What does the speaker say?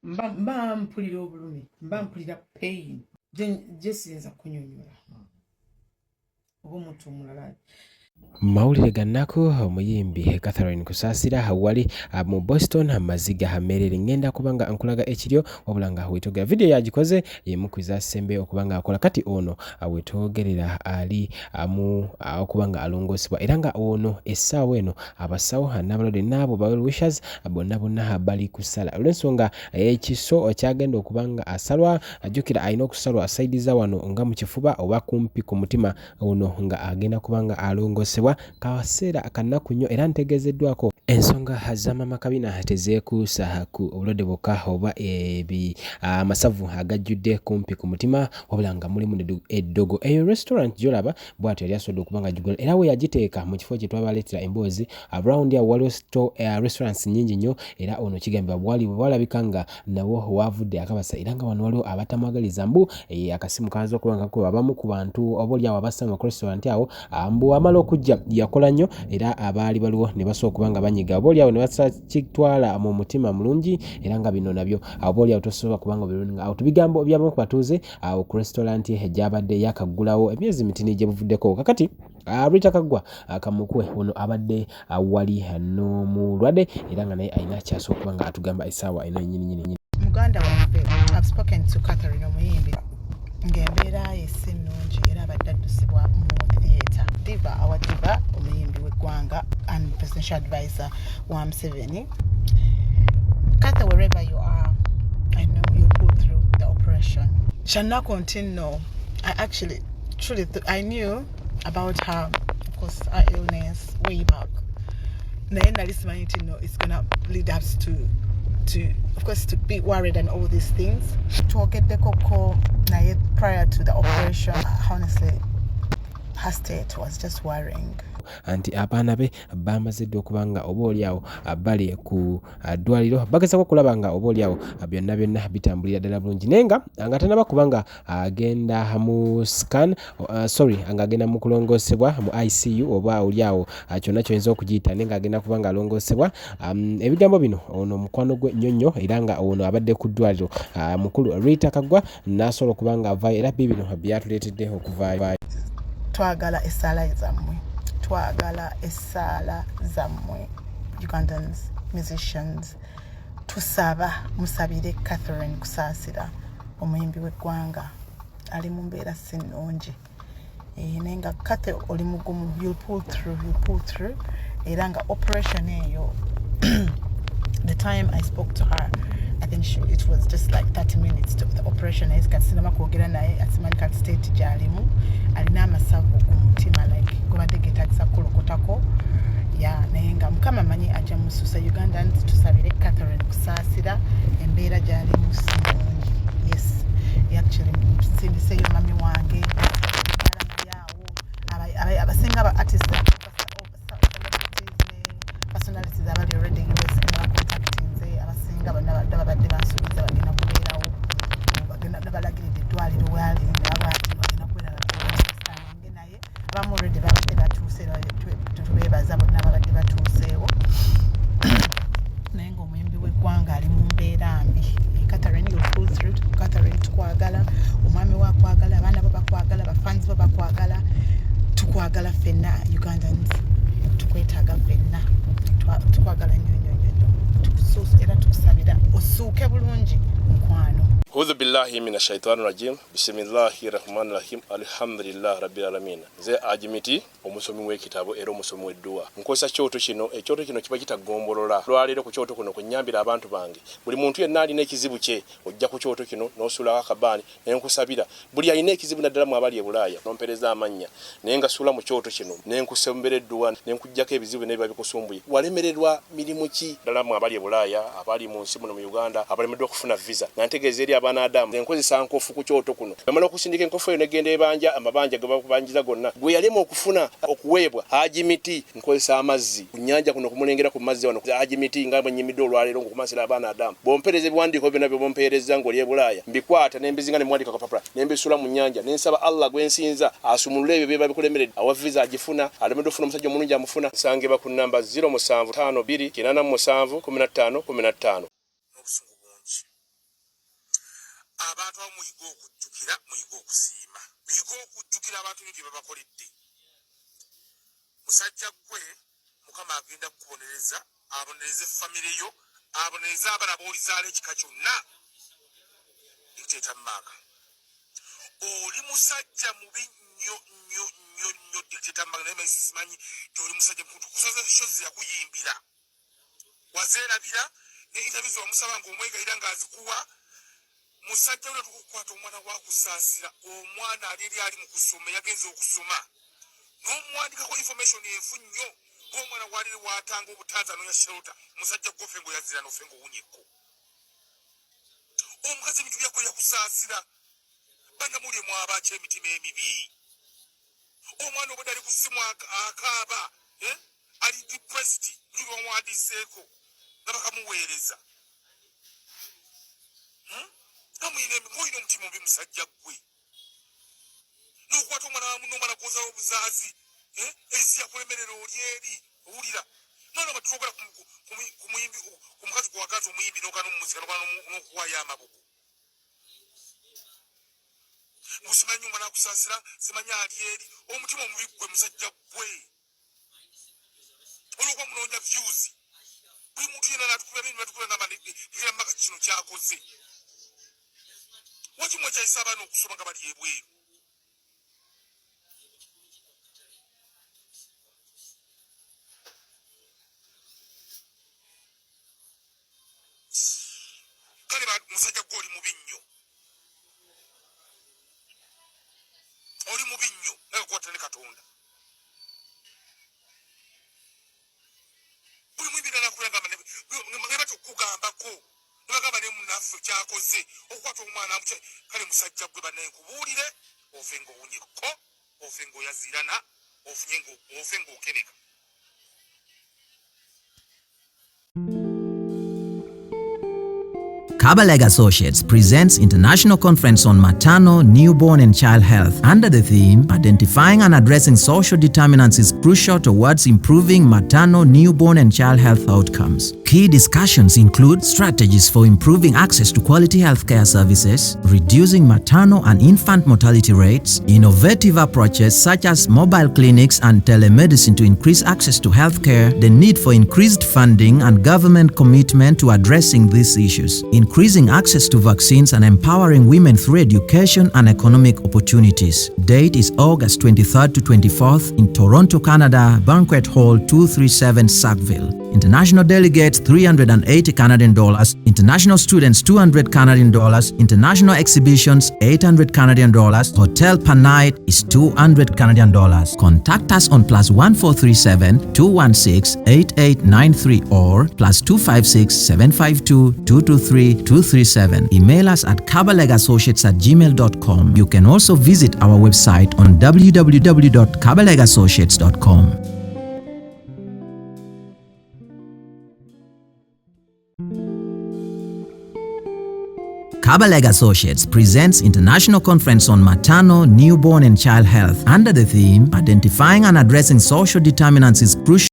Mba mpulira obulumi, mba mpulira pain gye siyinza kunyonyola oba omuntu omulala. Mawulire ga nnaku, omuyimbi Catherine Kusaasira wali mu Boston amaziga ameerere. Ngenda kuba nga nkulaga ekiryo, wabula nga wetwogera vidiyo yagikoze yemu ku zasembe okuba nga akola. Kati ono wetwogerera ali mu okuba nga alongoosebwa, era nga ono essaawa eno abasawo n'abalwadde n'abo ba well wishers bonna bonna bali kusala olw'ensonga ekiso kyagenda okuba nga asalwa. Ajjukira alina okusalwa side za wano nga mu kifuba oba kumpi ku mutima. Ono nga agenda kuba nga alongoosebwa kaseera kannaku nnyo, era ntegeezeddwako ensonga za Mama Kabina tezeekuusa ku obulwadde bwokka oba ebi amasavu agajjudde kumpi ku mutima, wabula nga mulimu eddogo. Eyo restaurant gy'olaba bw'atyo yali asobodde okuba nga agigula, era we yagiteeka mu kifo kye twabaleetera emboozi around awo waliwo restaurants nnyingi nnyo, era ono kigambibwa bwali bwalabika nga nawo waavudde akabasa, era nga wano waliwo abatamwagaliza mbu akasimu kaanza okuba nga kakuba abamu ku bantu oba oli awo abasanga ku restaurant awo, mbu amala okujja yakola nnyo, era abaali baliwo ne basobola okuba nga banyiga oba oli awo ne basakitwala mu mutima mulungi, era nga bino nabyo oba oli awo tosobola kubanga obirunga awo tubigambo by'abamu ku batuuze awo ku restaurant gy'abadde yakaggulawo emyezi mitini gye buvuddeko. Kakati Rita Kaggwa Kamukwe ono abadde wali n'omulwadde, era nga naye alina kyasobola okuba nga atugamba essaawa eno yennyini nyini. Muganda waffe, I've spoken to Catherine omuyimbi, ng'embeera ye si nnungi, era abadde addusibwa mu theatre. Diva, our diva, omuyimbi w'eggwanga and presidential advisor wa Museveni. Cather, wherever you are, I know you'll pull through the operation. Kyannaku nti nno I actually truly I knew about her, of course, her illness way back, naye nali simanyi nti no it's gonna lead us to of course to be worried and all these things. Twogeddeko ko naye prior to the operation. Honestly, her state was just worrying. Nti abaana be bamaze dda okuba nga oba oli awo bali ku ddwaliro bagezako okulaba nga oba oli awo byonna byonna bitambulira ddala bulungi, naye nga tanaba kuba nga agenda mu scan, sorry, ng'agenda mu kulongoosebwa mu ICU oba oli awo kyonna kyoyinza okugiyita, naye ng'agenda kuba nga alongoosebwa. Ebigambo bino ono mukwano gwe nnyo nnyo, era nga ono abadde ku ddwaliro, mukulu Rita Kaggwa, n'asobola okuba nga avaayo, era bibino byatuleetedde okuvaayo. Twagala essaala zammwe, twagala essaala zammwe, Ugandans, musicians. Tusaba musabire Catherine Kusaasira, omuyimbi w'eggwanga, ali mu mbeera si nnungi. Naye nga Cathe oli mugumu, you'll pull through, you'll pull through. Era nga operation eyo, the time I spoke to her, I think it was just like 30 minutes to the operation. Naye kati sinaba kwogera naye, asimanyi kati state gyalimu. Alina amasavu ku mutima, like gobadde getagisa kukolokotako ya, naye nga Mukama manyi ajja mususa. Ugandans, tusabire Catherine Kusaasira, embeera gyalimu si nnungi. Yes, actually nsindiseyo mami wange awo, abasinga aba artists, personalities abali already US nabacontactinze, abasinga bonna badde babadde bansuubiza bagenda kubeerawo, bagenda balagiridde eddwaliro waali nabwati bagenda kubeera wange, naye abamu already babadde batuuse. Tubeebaza bonna babadde batuuseewo, naye ng'omuyimbi w'eggwanga ali mu mbeera mbi. Catherine, you pull through. Catherine, tukwagala, omwami we akwagala, abaana bo bakwagala, bafans bo bakwagala, tukwagala ffenna. Ugandans tukwetaaga ffenna. Tukwagala nnyo nnyo nnyo nnyo. Era tukusabira osuuke bulungi, mukwano. Audhu billahi mina shaitani rajim, bisimillahi rahmani rahim, alhamdulillah rabbil alamin. Nze Ajimiti, omusomi w'ekitabo era omusomi w'edduwa. Nkozesa kyoto kino. Ekyoto kino kiba kitagombolola. Lwaleero ku kyoto kuno kwenyambira abantu bange. Buli muntu yenna alina ekizibu kye, ojja ku kyoto kino n'osuulako akabaani nenkusabira. Buli alina ekizibu, naddala mu abali e Bulaaya, nompereza amannya naye nga suula mu kyoto kino nenkusembera edduwa nenkuggyako ebizibu nebiba bikusumbuye. Walemererwa mirimu ki? Ddala mu abali e Bulaaya, abali mu nsi muno mu Uganda, abalemeddwa okufuna visa, nga ntegeeza eri abaana adamu, nkozesa nkofu ku kyoto kuno. Bamala okusindika enkofu eyo negenda ebanja amabanja ge bakubanjiza gonna. Gwe yalema okufuna okuweebwa Hajimiti, nkozesa amazzi ku nnyanja kuno kumulengera ku mazzi wano. Hajimiti, nga bwe nnyimidde olwaleero ng'okumansira abaana adamu, bw'ompeereza ebiwandiiko byonna by'obompeereza ng'oli e Bulaaya, mbikwata ne mbizinga ne muwandiika kapapula ne mbisuula mu nnyanja ne nsaba Allah gwe nsinza asumulule ebyo byeba bikulemeredde. Awa visa agifuna, alemeddwa okufuna omusajja omulungi amufuna. Nsangibwa ku nnamba 0752 87 15 15. N'obusungu bungi. Abantu abamu muyige okujjukira, muyige okusiima, muyige okujjukira abantu ebintu bye babakoledde. Musajja ggwe, Mukama agenda kukubonereza, abonereze famire yo, abonereze abaana b'olizaala, ekika kyonna. Dictator Mark, oli musajja mubi nnyo nnyo nnyo nnyo. Dictator Mark, naye simanyi nti oli musajja kusaza shozi yakuyimbira wazeerabira ne interviews wamusaba ng'omwegayira ng'azikuwa. Musajja we, tukukwata omwana wakusaasira, omwana ali eri ali mu kusoma, yagenze okusoma n'omuwandikako information enfu nnyo ng'omwana waliri watanga obutanza noya shelter. Musajja gwofe ng'oyazira nofe ng'owunyekko omukazi ebintu byako yakusaasira. Bannamulye mwabaki emitima emibi? Omwana obwedde ali ku ssimu akaaba, eh? Ali depressed, luli wamuwandiiseeko nga bakamuweereza. Nga muyina ng'olina omutima omubi, musajja ggwe, n'okukwata omwana wa munno, omwana gw'ozaala obuzaazi, eh? Ensi yakulemerera, oli eri owulira mwana oba twogera ku muyimbi, ku mukazi gwewagaza omuyimbi n'ogaana omumuzika n'ogaana n'okuwaayo amabugo. Ngusimanyi omwana akusaasira, simanyi ali eri omutima omubi ggwe, musajja ggwe, olwokuba munoonya views. Buli muntu yenna natukubira bino batukubira ngamba ndikira maka kino kyakoze waki mwekyayisa abaana okusoma nga bali ebweru. Kale musajja gwe oli mubi nnyo, oli mubi nnyo, naye kwata ne Katonda. Buli muyimbi nakuyagamba nebati okukugambako nebagamba ne munaffe kyakoze okukwata omwana. Kale musajja gwe, bannaye, nkubuulire, ofe ng'owunyeko, ofe ng'oyazirana, ofunye ofe ng'okeneka. Kabalega Associates presents International Conference on Maternal, Newborn and Child Health under the theme Identifying and Addressing Social Determinants is Crucial Towards Improving Maternal, Newborn and Child Health Outcomes. Key discussions include strategies for improving access to quality healthcare services, reducing maternal and infant mortality rates, innovative approaches such as mobile clinics and telemedicine to increase access to healthcare, the need for increased funding and government commitment to addressing these issues, increasing access to vaccines and empowering women through education and economic opportunities. Date is August 23rd to 24th in Toronto, Canada, Banquet Hall 237 Sackville. International delegates 380 Canadian dollars, international students 200 Canadian dollars, international exhibitions 800 Canadian dollars, hotel per night is 200 Canadian dollars. Contact us on +1437 216 8893 or +256 752 223 237. Email us at kabalegassociates@gmail.com. You can also visit our website on www.kabalegassociates.com. Kabalega Associates presents International Conference on Maternal, Newborn and Child Health under the theme Identifying and Addressing Social Determinants is Crucial.